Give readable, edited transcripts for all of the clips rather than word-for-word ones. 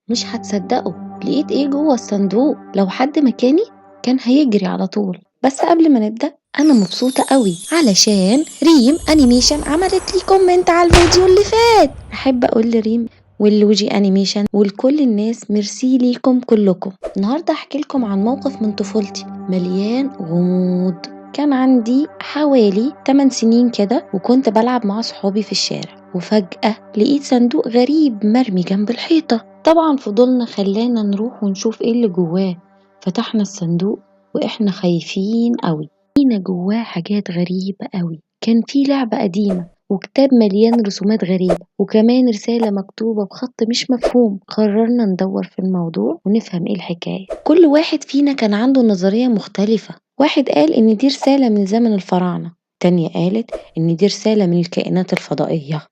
مش هتصدقوا لقيت ايه جوه الصندوق. لو حد مكاني كان هيجري على طول. بس قبل ما نبدأ انا مبسوطة قوي علشان ريم انيميشن عملت لي comment على الفيديو اللي فات. احب اقول لريم واللوجي انيميشن ولكل الناس ميرسي ليكم كلكم. النهارده احكي لكم عن موقف من طفولتي مليان غموض. كان عندي حوالي 8 سنين كده، وكنت بلعب مع صحابي في الشارع، وفجأة لقيت صندوق غريب مرمي جنب الحيطة. طبعا فضولنا خلانا نروح ونشوف ايه اللي جواه. فتحنا الصندوق واحنا خايفين قوي، لقينا جواه حاجات غريبة قوي. كان في لعبة قديمة وكتاب مليان رسومات غريبة، وكمان رسالة مكتوبة بخط مش مفهوم. قررنا ندور في الموضوع ونفهم ايه الحكاية. كل واحد فينا كان عنده نظرية مختلفة. واحد قال ان دي رسالة من زمن الفراعنة، تانية قالت ان دي رسالة من الكائنات الفضائية.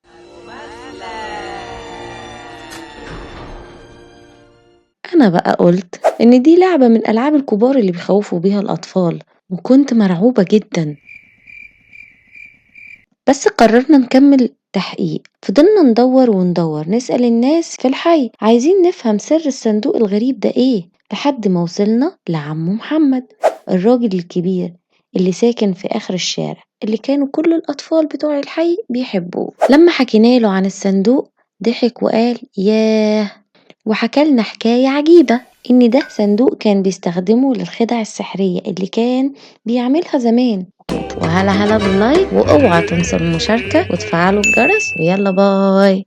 انا بقى قلت ان دي لعبة من العاب الكبار اللي بيخوفوا بيها الاطفال، وكنت مرعوبة جدا. بس قررنا نكمل تحقيق. فضلنا ندور وندور، نسأل الناس في الحي، عايزين نفهم سر الصندوق الغريب ده ايه، لحد ما وصلنا لعمو محمد الراجل الكبير اللي ساكن في آخر الشارع، اللي كانوا كل الأطفال بتوع الحي بيحبوه. لما حكينا له عن الصندوق ضحك وقال ياه، وحكى لنا حكاية عجيبة إن ده صندوق كان بيستخدمه للخدع السحرية اللي كان بيعملها زمان. وهلا هلا بال like، واوعى تنسوا المشاركة وتفعلوا الجرس، ويلا bye.